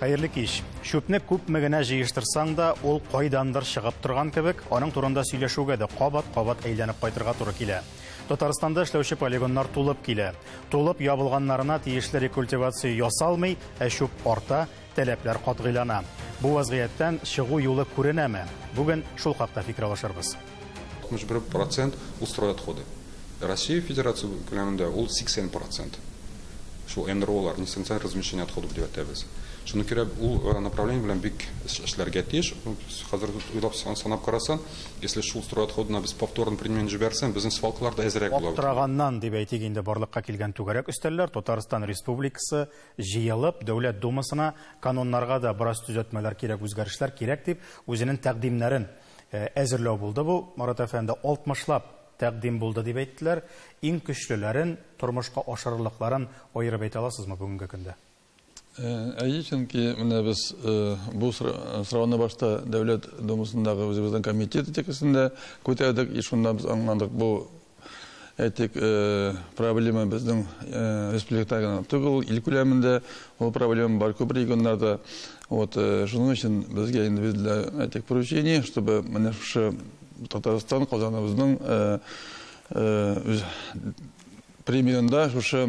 Хәерле кич. Чүпне күпме генә җыештырсаң да, ул кайдандыр чыгып торган кебек, аның турында сөйләшүгә дә кабат-кабат әйләнеп кайтырга туры килә. Татарстанда эшләүче полигоннар тулып килә. Тулып ябылганнарына тиешле рекультивация ясалмый, ә чүп арта, таләпләр катгыйлана. Бу вазгыятьтән чыгу юлы күренәме? Бүген шул хакта фикер алышырбыз. 61% ул стройотходы. Россия Федерация күләмендә ул 80%. Шул НРОлар, несанкционированное размещение отходов дип әйтәбез. Шуны күрә ул направление белән бик эшләргә тиеш. Хәзер уйлап санап карасаң, если шул стройотходына без повторно применение җибәрсәң, безнең свалкалар да әзрәк була. Аптыраганнан дип әйтик инде барлыкка килгән түгәрәк өстәлләр Татарстан Республикасы җыелып Дәүләт Думасына кануннарга да бераз төзәтмәләр кирәк, үзгәрешләр кирәк дип үзенең тәкъдимнәрен әзерләү булды бу. Марат әфәнде, 60лап тәкъдим булды дип әйттеләр. Иң көчлеләрен, тормышка ашырырлыкларын аерып әйтә аласызмы бүгенге көндә? Әйе, чөнки менә без бу сорауны башта Дәүләт Думасындагы үзебезнең комитет этикасында күтәрдек, и шунда без аңладык, бу әйтик, проблема безнең республикада гына түгел, ил күләмендә ул проблема бар күп регионнарда. Вот, шуның өчен безгә инде бирделәр, әйтик, поручение, чтобы менә шушы Татарстан Казаныбызның премьерында шушы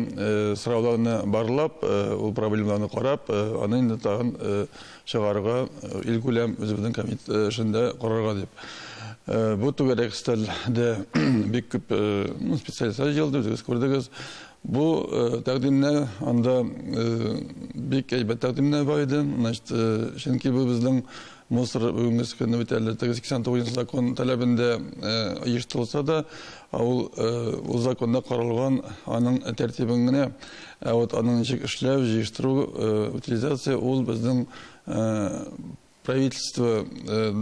сорауларны барлап, ул проблемаларны карап, аны инде тагын чыгарырга, ил күләм үзебезнең комитет эшендә карарга дип. Бу түгәрәк өстәлдә бик күп специалистлар җыелды, үзегез күрдегез. Бу тәкъдимнәр анда бик әйбәт тәкъдимнәр бар иде. Значит, чөнки бу безнең мусор бүгенге көндә бит әле теге 89 закон таләбендә оештырылса да, ул ул законда каралган аның тәртибен генә, ә вот аның ничек эшләү, җыештыру, утилизация ул безнең правительство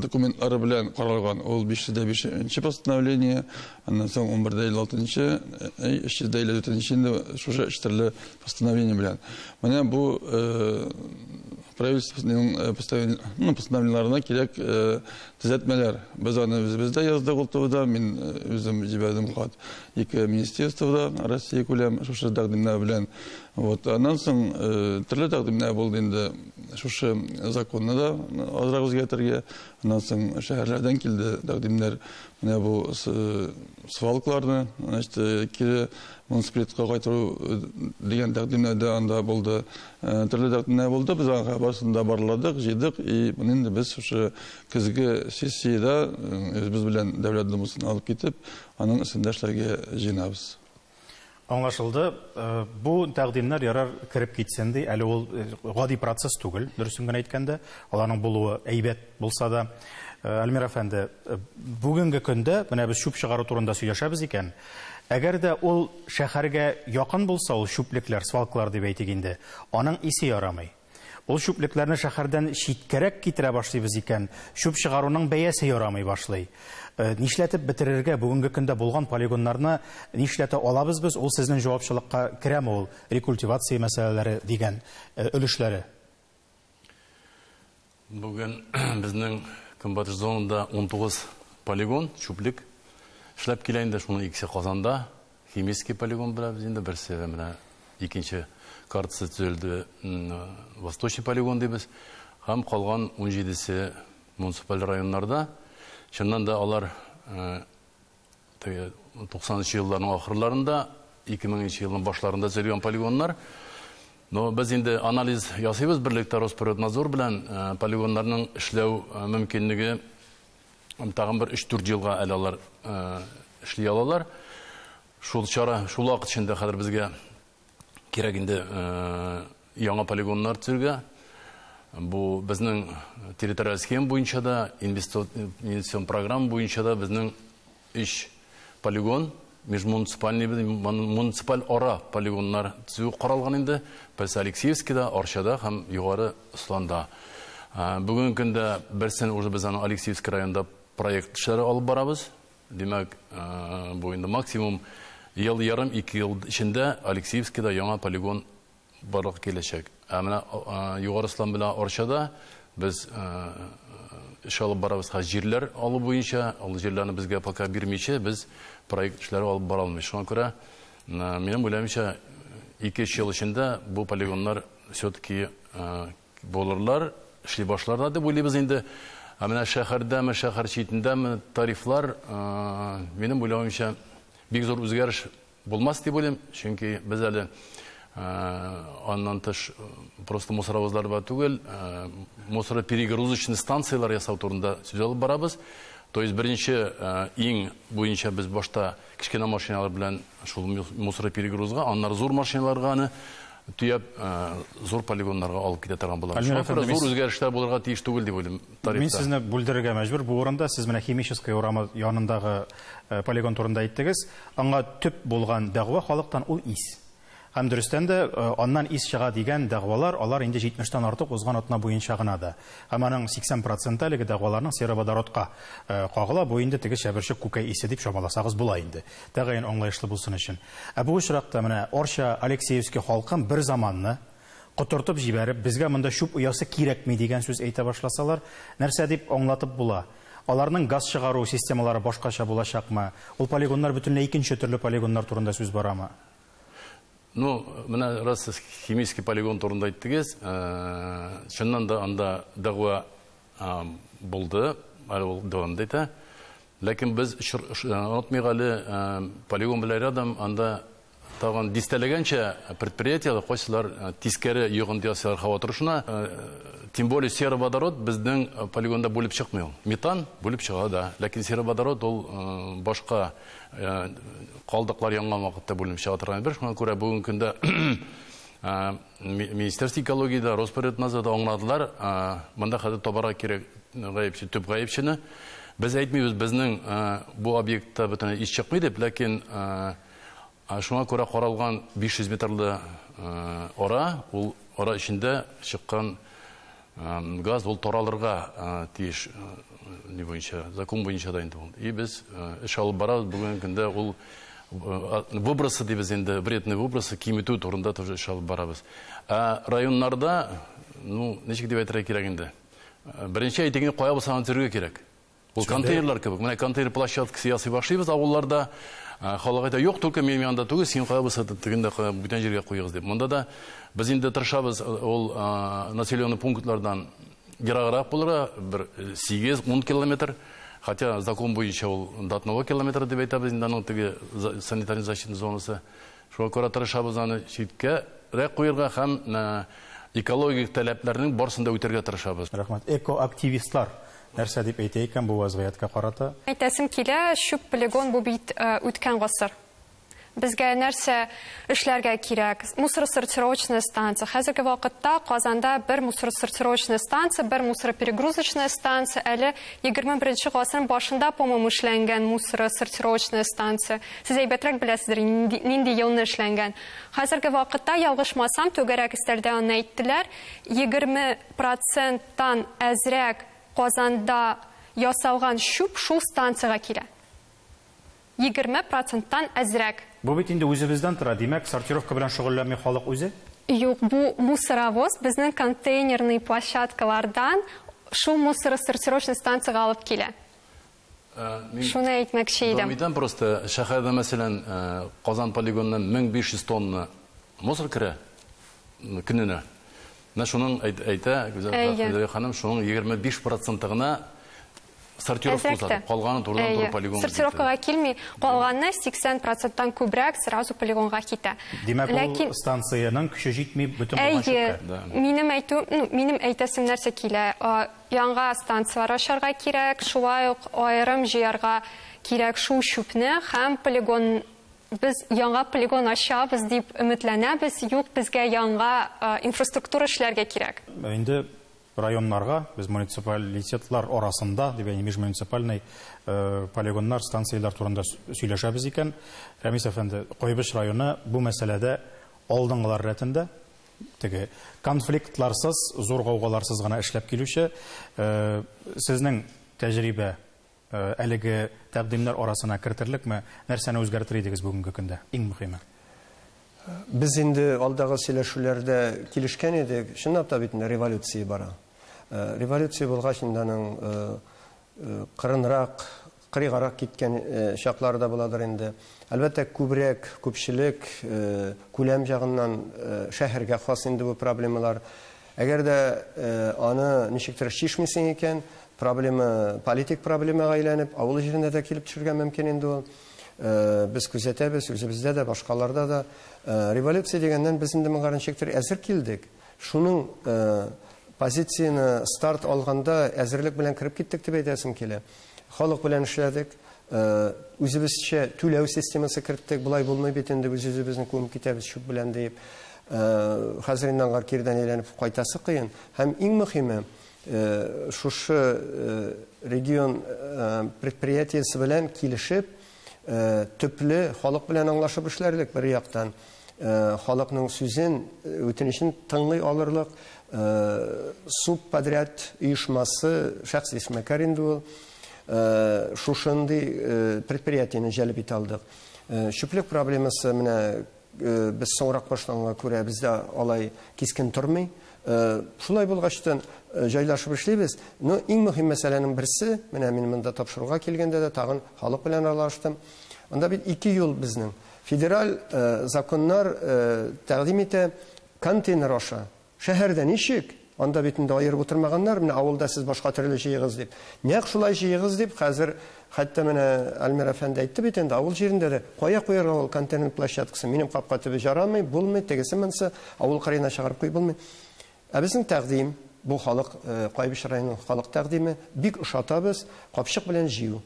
документлары белән каралган. Ул 505 постановление, аннан соң 1156, 354 инде шушы өч төрле постановление белән. Менә бу правительствоның постановлениеләренә кирәк төзәтмәләр. Без аны үзебездә яздык ул турыда, мин үзем җибәрдем хат ике министерствода Россия күләм шушы тәкъдимнәр белән. Вот, аннан соң төрле тәкъдимнәр булды инде шушы законны да азрак үзгәртергә. Аннан соң шәһәрләрдән килде тәкъдимнәр. Менә бу свалкаларны, значит, кире муниципалитетка кайтару дигән тәкъдимнәр дә анда булды. Төрле тәкъдимнәр булды. Без аңа барысын да барладык, җыйдык. И моны инде без шушы көзге сессиядә үзебез белән Дәүләт Думасына алып китеп, аның өстендә эшләргә җыенабыз. Аңлашылды. Бу тәкъдимнәр ярар кереп китсен ди. Әле ул гади процесс түгел, дөресен генә әйткәндә, аларның булуы әйбәт булса да. Альмир әфәнде, бүгенге көндә менә без чүп чыгару турында сөйләшәбез икән. Әгәр дә ул шәһәргә якын булса, ул чүплекләр, свалкалар дип әйтик инде, аның исе ярамый. Ул чүплекләрне шәһәрдән читкәрәк китерә башлыйбыз икән, чүп чыгаруның бәясе ярамый башлый. Нишләтеп бетерергә бүгенге көндә булган полигоннарны нишләтә алабыз без? Ул сезнең җавапчылыкка керәме ул рекультивация мәсьәләләре дигән өлешләре? Бүген безнең Көнбатыш зонада 19 полигон, чүплек эшләп килә инде, шуның икесе Казанда, химический полигон беләбез инде, берсе менә икенче картасы төзелде, Восточный полигон дибез, һәм калган 17-се муниципаль районнарда. Чыннан да алар теге туксанынчы елларның ахырларында, ике меңенче елның башларында төзелгән полигоннар. Но без инде анализ ясыйбыз берлектә Росприроднадзор белән, полигоннарның эшләү мөмкинлеге тагын бер өч-дүрт елга әле алар эшли алалар. Шул чара, шул вакыт эчендә хәзер безгә кирәк инде яңа полигоннар төзергә. Бу безнең территориаль схема буенча да, инвестицион программа буенча да безнең өч полигон, межмуниципальный, муниципаль ара полигоннар төзү каралган инде. Берсе Алексеевскида, Арчада һәм Югары Осланда. Бүгенге көндә берсен уже без аны Алексеевский районында проект эшләре алып барабыз. Димәк, бу инде максимум ел ярым, ике ел эчендә Алексеевскида яңа полигон барлыкка киләчәк. Ә менә Югары Ослан белән Арчада без эш алып барабыз хәзер җирләр алу буенча, ул җирләрне безгә пока бирмичә, без проект эшләре алып бара алмыйбыз. Шуңа күрә, минем уйлавымча, ике-өч ел эчендә бу полигоннар все-таки булырлар, эшли башларлар дип уйлыйбыз инде. Ә менә шәһәрдәме, шәһәр читендәме тарифлар, минем уйлавымча, бик зур үзгәреш булмас дип уйлыйм, чөнки без әле аннан тыш просто мусоровозлар бар түгел, мусороперегрузочный станциялар ясау турында сүз алып барабыз. То есть беренче иң буенча без башта кечкенә машиналар белән шул мусороперегрузга, аннары зур машиналарга аны төяп зур полигоннарга алып китә торган булабыз. Зур үзгәрешләр булырга тиеш түгел дип уйлыйм тарифта. Мин сезне бүлдерергә мәҗбүр. Бу урында сез менә Химическая урамы янындагы полигон турында әйттегез. Аңа төп булган дәгъва халыктан ул ис. Һәм дөрестән дә аннан ис чыга дигән дәгъвалар алар инде 70-тән артык узган атна буенча гына да. Һәм аның 80% әлеге дәгъваларның сероводородка кагыла, бу инде теге чәберчек күкәй исе дип чамаласагыз була инде. Тәгаен аңлаешлы булсын өчен. Ә бу очракта менә Орча Алексеевский халкын бер заманны котыртып җибәреп, безгә монда чүп оясы кирәкми дигән сүз әйтә башласалар, нәрсә дип аңлатып була? Аларның газ чыгару системалары башкача булачакмы? Ул полигоннар бөтенләй икенче төрле полигоннар турында сүз барамы? Ну, менә раз сез химический полигон турында әйттегез, чыннан да анда дәгъва булды, әле ул дәвам итә. Ләкин без онытмыйк әле, полигон белән рядом анда тагын дистәләгәнчә предприятиеләр, кайсылар тискәре йогынты ясыйлар һава торышына. Тем более сероводород безнең полигонда бүлеп чыкмый ул. Метан бүлеп чыга да, ләкин сероводород ул башка калдыклар янган вакытта бүленеп чыга торган бер. Шуңа күрә бүгенге көндә Министерство экологияда, Роспотребнадзорда аңладылар, монда хәзер табарга кирәк гаепче, төп гаепчене. Без әйтмибез, безнең бу объектта бөтенләй ис чыкмый дип, ләкин шуңа күрә каралган 500 метрлы ара, ул ара эчендә чыккан газ ул таралырга тиеш, ни буенча, закон буенча да инде ул. И без эш алып барабыз, бүгенге көндә ул выбросы дибез инде, вредный выбросы киметү турында тоже эш алып барабыз. Ә районнарда, ну, ничек дип әйтергә кирәк инде? Беренче әйтегене кая булса аны төзергә кирәк. Ул контейнерлар кебек. Менә контейнер площадкасы ясый башлыйбыз авылларда. Халык әйтә, юк, только минем янда түгел, син кая булса тегендә кая, бүтән җиргә куегыз дип. Монда да без инде тырышабыз ул населенный пунктлардан ераграк булырга, бер 8-10 километр. Хотя закон буенча ул до 1 километра дип әйтәбез инде, аның теге санитарный защитный зонасы. Шуңа күрә тырышабыз аны читкәрәк куярга һәм экологик таләпләрнең барысын да үтәргә тырышабыз. Рәхмәт. Экоактивистлар нәрсә дип әйтә икән бу вазгыятькә карата? Әйтәсем килә, чүп полигон бу бит үткән гасыр. Безгә нәрсә эшләргә кирәк? Мусоросортировочная станция. Хәзерге вакытта Казанда бер мусоросортировочная станция, бер мусороперегрузочная станция, әле 21 гасырның башында, по-моему, эшләнгән мусоросортировочная станция. Сез әйбәтрәк беләсездер, нинди елны эшләнгән. Хәзерге вакытта, ялгышмасам, түгәрәк өстәлдә аны әйттеләр, 20%-тан әзрәк Казанда ясалган чүп шул станциягә килә. 20%-тан әзрәк. Бу бит инде үзебездән тора, димәк, сортировка белән шөгыльләнми халык үзе? Юк, бу мусоровоз безнең контейнерный площадкалардан шул мусоросортировочный станциягә алып килә. Шуны әйтмәкче идем. Мин просто шәһәрдә, мәсәлән, Казан полигоныннан 1500 тонна мусор керә көненә. Менә шуның әйтә Гүзәл ханым, шуның 25% гына сортировка узады. Калганы турыдан-туры полигонга. Сортировкага килми, калганы 80%-тан күбрәк сразу полигонга китә. Димәк, ул станциянең көче җитми бөтен булган чүпкә. Минем әйтү, минем әйтәсем нәрсә килә? Яңа станциялар ачарга кирәк, шулай ук аерым җыярга кирәк шул чүпне һәм полигон. Без яңа полигон ачабыз дип өметләнәбез, юк, безгә яңа инфраструктура эшләргә кирәк. Инде районнарга, без муниципалитетлар арасында, дип әйтим, межмуниципальный полигоннар, станцияләр турында сөйләшәбез икән. Рәмис әфәнде, Кайбыч районы бу мәсьәләдә алдынгылар рәтендә, теге конфликтларсыз, зур гаугаларсыз гына эшләп килүче, сезнең тәҗрибә әлеге тәкъдимнәр арасына кертерлекме, нәрсәне үзгәртер идегез бүгенге көндә? Иң мөһиме. Без инде алдагы сөйләшүләрдә килешкән идек. Чынлап та бит инде революция бара. Революция булгач инде аның кырынрак, кырыйгарак киткән чаклары да буладыр инде. Әлбәттә, күбрәк, күпчелек күләм ягыннан шәһәргә хас инде бу проблемалар. Әгәр дә аны ничектер чишмисең икән, проблема политик проблемага әйләнеп, авыл җирендә дә килеп төшергә мөмкин инде ул. Без күзәтәбез, үзебездә дә, башкаларда да. Революция дигәннән без инде моңа ничектер әзер килдек. Шуның позицияне старт алганда әзерлек белән кереп киттек дип әйтәсем килә. Халык белән эшләдек, үзебезчә түләү системасы керттек. Болай булмый бит инде, үз үзебезне күмеп китәбез чүп белән дип. Хәзер инде аңар кирдән әйләнеп кайтасы кыен. Һәм иң мөһиме, шушы регион предприятиесе белән килешеп, төпле халык белән аңлашып эшләрлек бер яктан. Халыкның сүзен, үтенечен тыңлый алырлык субподряд оешмасы, шәхси эшмәкәр инде ул, шушындый предприятиене җәлеп итә алдык. Чүплек проблемасы менә без соңрак башланганга күрә бездә алай кискен тормый. Шулай булгачтан җайлашып эшлибез. Но иң мөһим мәсьәләнең берсе, менә мин монда тапшыруга килгәндә дә тагын халык белән аралаштым. Анда бит ике юл безнең. Федераль законнар тәкъдим итә контейнер аша. Шәһәрдә ничек? Анда бит инде аерып утырмаганнар, менә авылда сез башка төрле җыегыз дип. Нәкъ шулай җыегыз дип, хәзер хәтта менә Альмир әфәнде әйтте бит инде, авыл җирендә дә кая куярга ул контейнер площадкасы? Минем капка төбе жарамый, булмый, тегесе монсы, авыл кырыена чыгарып куй булмый. Ә безнең тәкъдим, бу халык, Кайбыч районының халык тәкъдиме, бик ошатабыз, капчык белән җыю.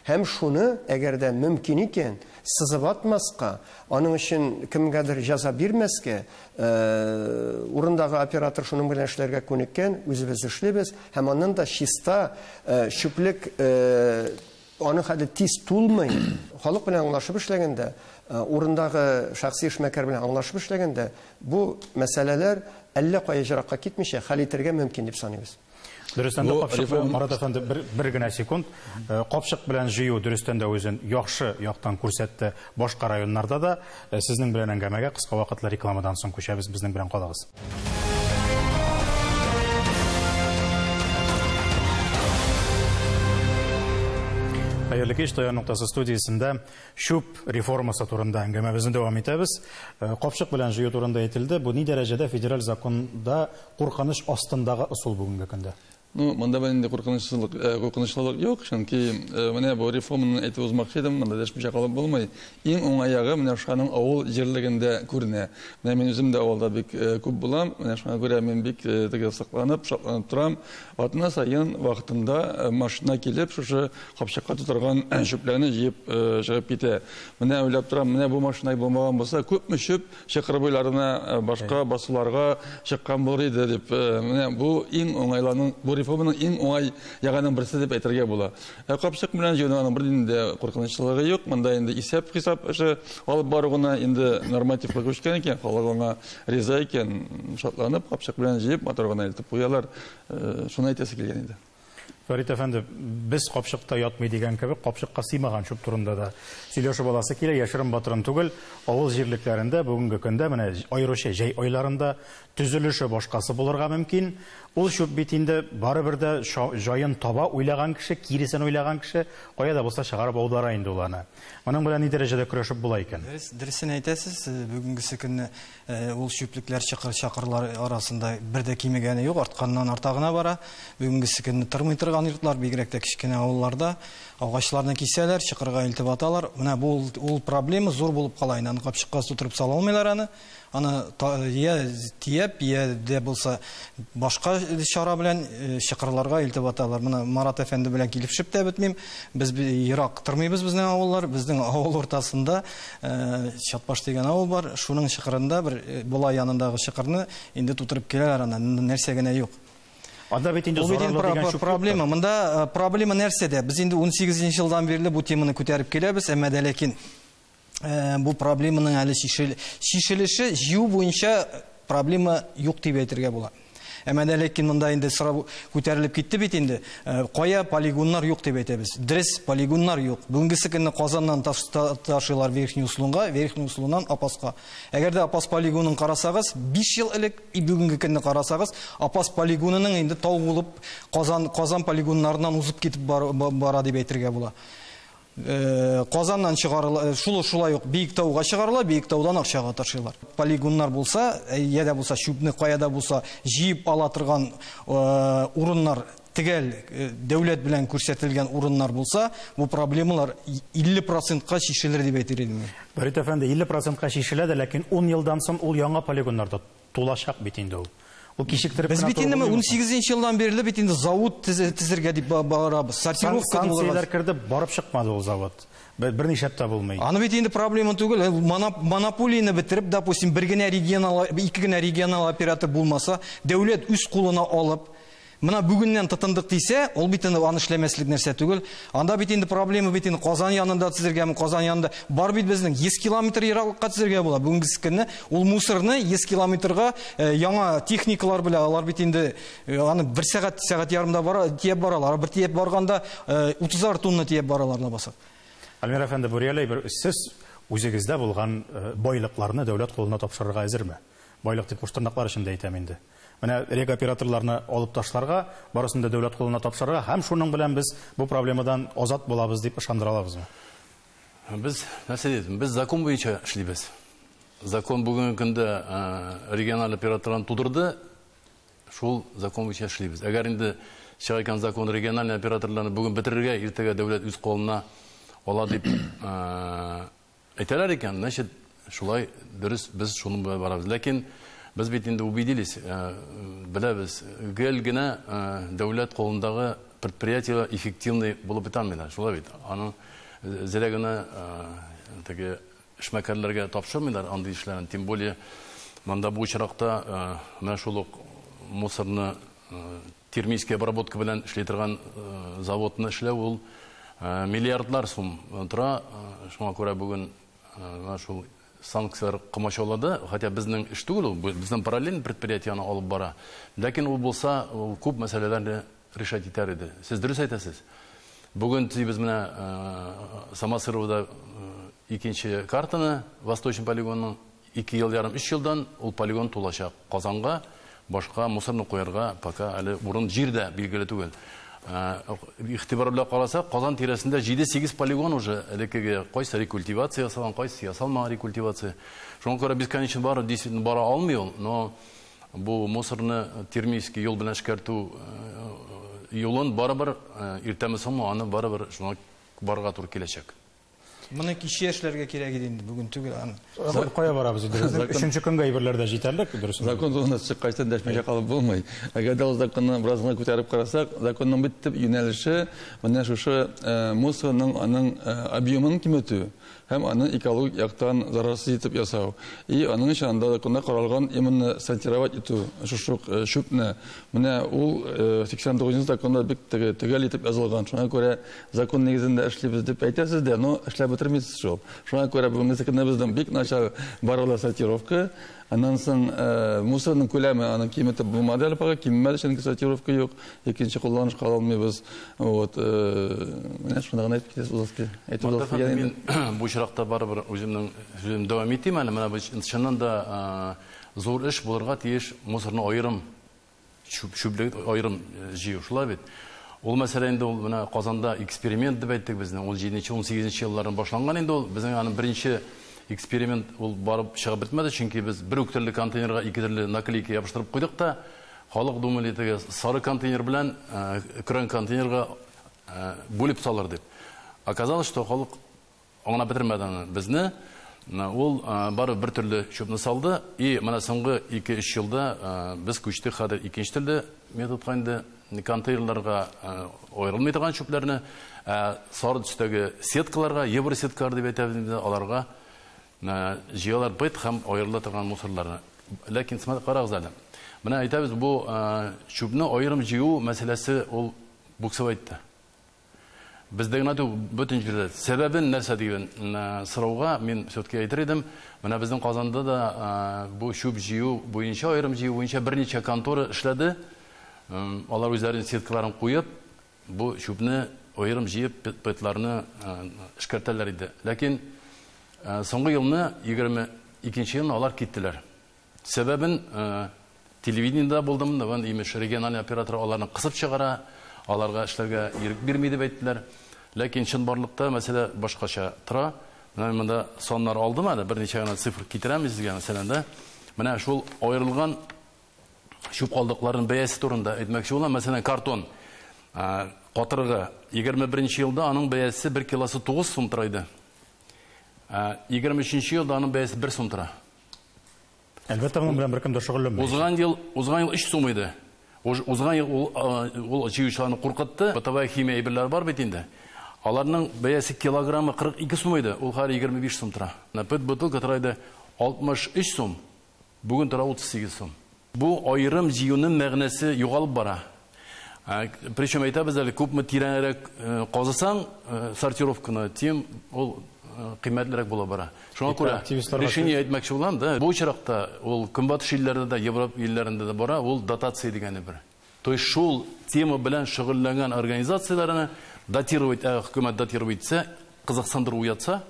Һәм шуны, әгәр дә мөмкин икән, сызып атмаска, аның өчен кемгәдер җәза бирмәскә, урындагы оператор шуның белән эшләргә күнеккән, үзебез эшлибез, һәм аннан да чиста чүплек аның хәле тиз тулмый. Халык белән аңлашып эшләгәндә, урындагы шәхси эшмәкәр белән аңлашып эшләгәндә, бу мәсьәләләр әллә кая җыракка китмичә хәл итәргә мөмкин дип саныйбыз. Дөрестән дә капчык белән, Марат әфәнде, бер генә секунд. Капчык белән җыю дөрестән дә үзен яхшы яктан күрсәтте башка районнарда да. Сезнең белән әңгәмәгә кыска вакытлы рекламадан соң күчәбез, безнең белән калыгыз. Хәерле кич, Таян ноктасы студиясендә чүп реформасы турында әңгәмәбезне дәвам итәбез. Капчык белән җыю турында әйтелде. Бу ни дәрәҗәдә федераль законда куркыныч астындагы ысул бүгенге көндә? Ну, монда инде куркынычлылык юк, чөнки менә бу реформаны әйтеп узмакчы идем, монда дәшмичә калып булмый. Иң уңай ягы менә шуның авыл җирлегендә күренә. Менә мин үзем дә авылда бик күп булам, менә шуңа күрә мин бик теге сакланып, шатланып торам. Атна саен вакытында машина килеп, шушы капчыкка тутырган чүпләрне җыеп чыгып китә. Менә уйлап торам, менә бу машина булмаган булса, күпме чүп чокыр буйларына, башка басуларга чыккан булыр иде дип. Менә бу иң уңайланың, бу реформаның иң уңай ягының берсе дип әйтергә була. Капчык белән җыюның бер инде куркынычлыгы юк. Монда инде исәп-хисап эше алып бару гына инде нормативлы күчкән икән, халык аңа риза икән, шатланып капчык белән җыеп матур гына илтеп куялар. Шуны әйтәсе килгән иде. Фәрит әфәнде, без капчыкта ятмый дигән кебек, капчыкка сыймаган чүп турында да сөйләшеп аласы килә, яшерен батырын түгел, авыл җирлекләрендә бүгенге көндә менә аеруча җәй айларында төзелеше башкасы булырга мөмкин. Ул чүп бит инде барыбер дә җаен таба уйлаган кеше, киресен уйлаган кеше кая да булса чыгарып аудара инде ул аны. Моның белән ни дәрәҗәдә көрәшеп була икән? Дөресен әйтәсез, бүгенгесе көнне ул чүплекләр чакырлар арасында бер дә кимегәне юк, артканнан арта гына бара. Бүгенгесе көнне тормый торган йортлар, бигрәк тә кечкенә авылларда агачларны кисәләр, чокырга илтеп аталар. Менә бу ул проблема зур булып кала инде. Аны капчыкка тутырып сала алмыйлар аны. Аны я тияп, я дә булса башка чара белән чокырларга илтеп аталар. Менә Марат әфәнде белән килеп шеп тә бетмим. Без ерак тормыйбыз безнең авыллар. Безнең авыл уртасында Чатбаш дигән авыл бар. Шуның чокырында бер була янындагы чокырны инде тутырып киләләр анда. Нәрсә генә юк. Анда бит инде зарарлы дигән чүп проблема. Монда проблема нәрсәдә? Без инде 18 елдан бирле бу теманы күтәреп киләбез, әмма дә ләкин бу проблеманың әле чишелеше җыю буенча проблема юк дип әйтергә була. Әмма дә ләкин монда инде сорау күтәрелеп китте бит инде. Кая полигоннар юк дип әйтәбез. Дөрес, полигоннар юк. Бүгенгесе көнне Казаннан ташыйлар Верхний Услунга, Верхний Услуннан Апаска. Әгәр дә Апас полигонын карасагыз, 5 ел элек бүгенге көнне карасагыз, Апас полигонының инде тау булып Казан полигоннарыннан узып китеп бара дип әйтергә була. Казаннан чыгарыла, шулай ук Биектауга чыгарыла, Биектаудан Арчага ташыйлар. Полигоннар булса, я да булса чүпне кая да булса җыеп ала торган урыннар, төгәл дәүләт белән күрсәтелгән урыннар булса, бу проблемалар 50%-ка чишелер дип әйтер идем. Фәрит әфәнде, 50%-ка чишелә дә, ләкин 10 елдан соң ул яңа полигоннарда тулачак бит инде ул. Ул кичектереп Без бит инде 18 елдан бирле бит инде завод төзергә дип барабыз. Сортировка санкцияләр керде, барып чыкмады ул завод. Берничә дә булмый. Аны бит инде проблема түгел. Монополияне бетереп, допустим, бер генә регионал, ике генә регионал оператор булмаса, дәүләт үз кулына алып, мына бүгеннән тотындык дисә, ул бит инде аны эшләмәслек нәрсә түгел. Анда бит инде проблема бит инде Казан янында төзергәме, Казан янында бар бит безнең 100 километр ераклыкка төзергә була. Бүгенге көнне ул мусорны 100 километрга яңа техникалар белән алар бит инде аны бер сәгать, сәгать ярымда бара, тиеп баралар. Бер тиеп барганда 30 тонна тиеп баралар лабаса. Альмир әфәнде, бу реаль бер сез үзегездә булган байлыкларны дәүләт кулына тапшырырга әзерме? Байлык дип куштырнаклар эчендә әйтәм инде. Менә регоператорларны алып ташларга, барысын да дәүләт кулына тапшырырга һәм шуның белән без бу проблемадан азат булабыз дип ышандыра алабызмы? Без нәрсә дидем? Без закон буенча эшлибез. Закон бүгенге көндә региональ операторларны тудырды. Шул закон буенча эшлибез. Әгәр инде чыга икән закон региональ операторларны бүген бетерергә, иртәгә дәүләт үз кулына ала дип әйтәләр икән, значит, шулай дөрес без шуның белән барабыз. Ләкин без бит инде убедились, беләбез, гел генә дәүләт кулындагы предприятиеләр эффективный булып бетә алмыйлар, шулай бит. Аның зря генә теге эшмәкәрләргә тапшырмыйлар андый эшләрне, тем более монда бу очракта менә шул ук мусорны термическая обработка белән эшли торган заводны эшләү ул миллиардлар сум тора. Шуңа күрә бүген менә шул санкцияләр комачаулады, хотя безнең эш түгел ул, безнең параллель предприятиене алып бара. Ләкин ул булса, ул күп мәсьәләләрне решать итәр иде. Сез дөрес әйтәсез. Бүген төзибез менә Самосыровда икенче картаны, Восточный полигонның 2 ел ярым, 3 елдан ул полигон тулачак. Казанга башка мусорны куярга пока әле урын җир дә билгеле түгел. Игътибар белән карасак, Казан тирәсендә 7-8 полигон уже элеккеге, кайсы рекультивация ясалган, кайсы ясалмаган рекультивация. Шуңа күрә бесконечно бары действительно бара алмый ул, но бу мусорны термический юл белән эшкәртү юлын барыбер иртәме соңмы аны барыбер шуңа барырга туры киләчәк. Моны кичә эшләргә кирәк иде инде, бүген түгел аны. Кая барабыз инде? Өченче көнгә әйберләр дә җитәрлек, дөресме? Закон турында чыккач дәшмичә калып булмый. Әгәр дә ул законны бераз гына күтәреп карасак, законның бит төп юнәлеше менә шушы мусорның аның объемын киметү һәм аны экологик яктан зарарсыз итеп ясау. И аның өчен анда законда каралган именно сортировать итү шушы чүпне. Менә ул 89 законда бик төгәл итеп язылган. Шуңа күрә закон нигезендә эшлибез дип әйтәсез дә, но эшләп бетермисез шул. Шуңа күрә бүгенге көндә безнең бик начар барыла сортировка. Аннан соң мусорның күләме аның киметеп булмады әле пока, кимемәде, чөнки сортировка юк, икенче кулланышка ала алмыйбыз. Вот, менә шуны гына әйтеп китәсез, узасы килә. Әйтеп узасы килә инде. Мин бу очракта барыбер үземнең сүземне дәвам итим әле. Менә бу чыннан да зур эш булырга тиеш мусорны аерым чүплек аерым җыю, шулай бит. Ул мәсьәлә инде ул менә Казанда эксперимент дип әйттек безнең, ун җиденче, ун сигезенче еллардан башланган инде ул. Безнең аның беренче эксперимент ул барып чыгып бетмәде, чөнки без бер үк төрле контейнерга ике төрле наклейка ябыштырып куйдык та, халык думали теге сары контейнер белән көрән контейнерга бүлеп салыр дип. Оказалось, что халык аңлап бетермәде аны безне. Ул бары бер төрле чүпне салды, и менә соңгы ике-өч елда без күчтек хәзер икенче төрле методка инде контейнерларга аерылмый торган чүпләрне, сары төстәге сеткаларга, евросеткалар дип әйтәбез инде, аларга җыялар бит һәм аерыла торган мусорларны. Ләкин смотри, карагыз әле. Менә әйтәбез, бу чүпне аерым җыю мәсьәләсе ул буксовать итте. Бездә генә түгел, бөтен җирдә. Сәбәбен нәрсә дигән сорауга мин все-таки әйтер идем. Менә безнең Казанда да бу чүп җыю буенча, аерым җыю буенча берничә контора эшләде. Алар үзләренең сеткаларын куеп, бу чүпне аерым җыеп, пэтларны эшкәртәләр иде. Ләкин соңгы елны, егерме икенче елны алар киттеләр. Сәбәбен телевидениедә булдым, имеш региональ оператор аларны кысып чыгара, аларга эшләргә ирек бирми дип әйттеләр. Ләкин чынбарлыкта мәсьәлә башкача тора. Менә монда саннар алдым әле, берничә генә цифр китерәм сезгә, мәсәлән дә. Менә шул аерылган чүп калдыкларының бәясе турында әйтмәкче булам. Мәсәлән, картон катыргы 21 елда аның бәясе 1 килосы 9 сум тора иде. 23 елда аның бәясе 1 сум тора. Әлбәттә, моның белән беркем дә шөгыльләнми. Узган ел 3 сум иде. Узган ел ул җыючыларны куркытты. Бытовая химия әйберләре бар бит инде. Аларның бәясе килограммы 42 сум иде, ул хәзер 25 сум тора. Пэт бутылка тора иде 63 сум, бүген тора 38 сум. Бу аерым җыюның мәгънәсе югалып бара. Причем әйтәбез әле, күпме тирәнрәк казысаң сортировканы, тем ул кыйммәтлерәк була бара. Шуңа күрә решение әйтмәкче булам да, бу очракта ул Көнбатыш илләрендә дә, Европа илләрендә дә бара, ул дотация дигәне бер. То есть шул тема белән шөгыльләнгән организацияләрне датировать, хөкүмәт датировать итсә, кызыксындыру уятса,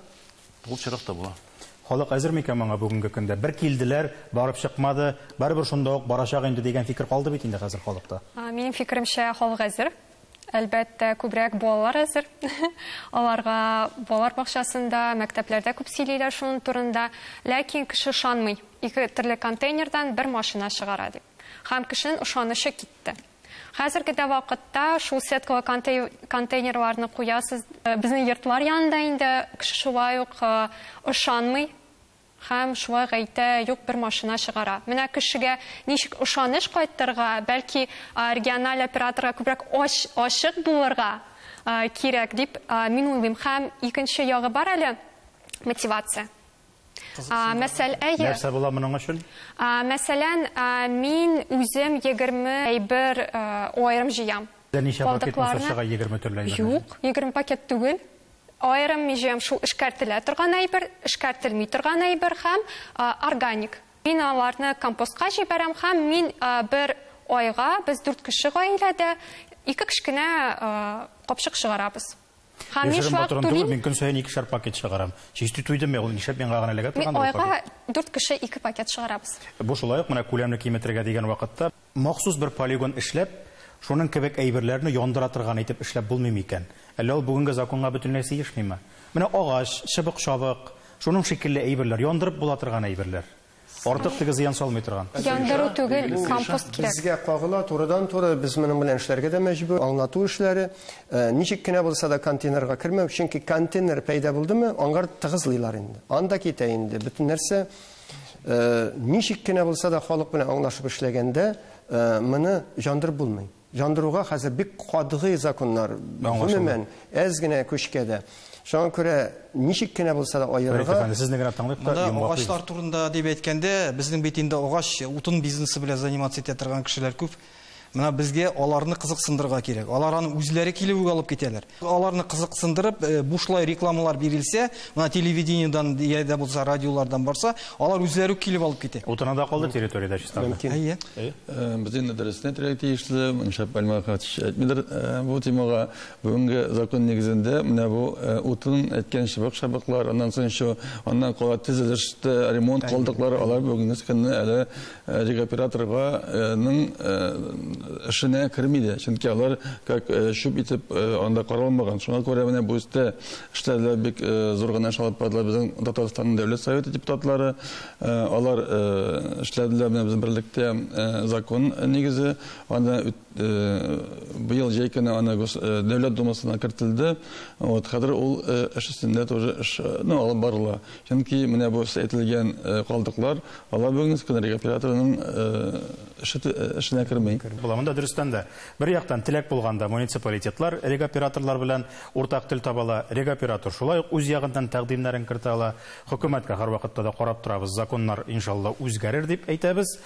ул чиракта була. Халык әзер микән моңа бүгенге көндә? Бер килделәр, барып чыкмады, барыбер шунда ук барачак инде дигән фикер калды бит инде хәзер халыкта. Минем фикеремчә, халык әзер. Әлбәттә, күбрәк балалар әзер. Аларга балалар бакчасында, мәктәпләрдә күп сөйлиләр шуның турында. Ләкин кеше ышанмый. Ике төрле контейнердан бер машина чыгара дип. Һәм кешенең ышанычы китте. Хәзерге дә вакытта шул сеткалы контейнерларны куясыз. Безнең йортлар янында инде кеше шулай ук ышанмый. Һәм шулай әйтә, юк, бер машина чыгара. Менә кешегә ничек ышаныч кайтырга, бәлки региональ операторга күбрәк ачык булырга кирәк дип мин уйлыйм. Һәм икенче ягы бар әле мотивация. Нәрсә була моның өчен? Мәсәлән, мин үзем 20 әйбер аерым җыям. Ничә пакет булса чыга 20 төрле әйбер? Юк, 20 пакет түгел. Аерым җыям шул эшкәртелә торган әйбер, эшкәртелми торган әйбер һәм органик. Мин аларны компостка җибәрәм һәм мин бер айга, без 4 кеше гаиләдә, 2 кечкенә капчык чыгарабыз. Һәм мин шулай түлим. Мин көн саен 2 пакет чыгарам. Чисти туйдым, ул нишләп миңа гына эләгә торган? Мин айга 4 кеше 2 пакет чыгарабыз. Бу шулай ук менә күләмне киметергә дигән вакытта махсус бер полигон эшләп, шуның кебек әйберләрне яндыра торган итеп эшләп булмый микән? Әллә ул бүгенге законга бөтенләй сыешмыймы? Менә агач, чыбык-чабык, шуның шикелле әйберләр, яндырып була торган әйберләр. Артык теге зыян салмый торган. Яндыру түгел, компост кирәк. Безгә кагыла турыдан-туры, без моның белән эшләргә дә мәҗбүр. Аңлату эшләре, ничек кенә булса да контейнерга кермәү, чөнки контейнер пәйда булдымы, аңгар тыгызлыйлар инде. Анда китә инде бөтен нәрсә. Ничек кенә булса да халык белән аңлашып эшләгәндә, моны яндырып булмый. Яндыруга хәзер бик катгый законнар, гомумән, әз генә көчкә дә. Шуңа күрә ничек кенә булса да аерырга. Сезне генә тыңлыйк та, йомгаклыйбыз. Агачлар турында дип әйткәндә, безнең бит инде агач, утын бизнесы белән заниматься итә торган кешеләр күп. Менә безгә аларны кызыксындырырга кирәк. Алар аны үзләре килеп үк алып китәләр. Аларны кызыксындырып, бушлай рекламалар бирелсә, менә телевидениедән я да булса радиолардан барса, алар үзләре үк килеп алып китә. Утына да калды территориядә чистарда. Мөмкин. Әйе. Без инде дөресен әйтергә тиешле, нишләп Альмар Хатич әйтмидер бу темага. Бүгенге закон нигезендә менә бу утын әйткән чыбык-чабыклар, аннан соң еще аннан кала төзелештә ремонт калдыклары, алар бүгенге көнне әле регоператорга эшенә керми дә, чөнки алар как чүп итеп анда каралмаган. Шуңа күрә менә бу өстә эшләделәр, бик зур гына эш алып бардылар безнең Татарстанның Дәүләт Советы депутатлары. Алар эшләделәр менә безнең берлектә закон нигезе. Анда быел җәй көне аны Дәүләт Думасына кертелде. Вот хәзер ул эш өстендә тоже эш, ну, алып барыла. Чөнки менә бу әйтелгән калдыклар, алар бүгенге көндә регоператорның эшенә керми. Була. Монда дөрестән дә бер яктан теләк булганда муниципалитетлар регоператорлар белән уртак тел таба ала, регоператор шулай ук үз ягыннан тәкъдимнәрен кертә ала. Хөкүмәткә һәрвакытта да карап торабыз, законнар иншалла үзгәрер дип әйтәбез.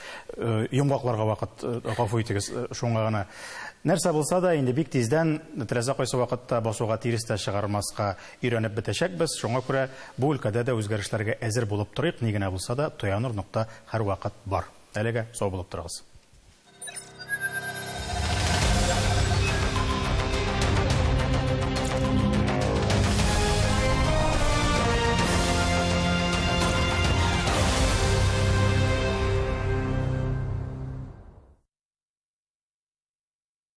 Йомгакларга вакыт, гафу итегез, шуңа гына. Нәрсә булса да инде бик тиздән теләсә кайсы вакытта басуга тирес тә чыгармаска өйрәнеп бетәчәкбез. Шуңа күрә бу өлкәдә дә үзгәрешләргә әзер булып торыйк, ни генә булса да таяныр нокта һәрвакыт бар. Әлегә сау булып торыгыз.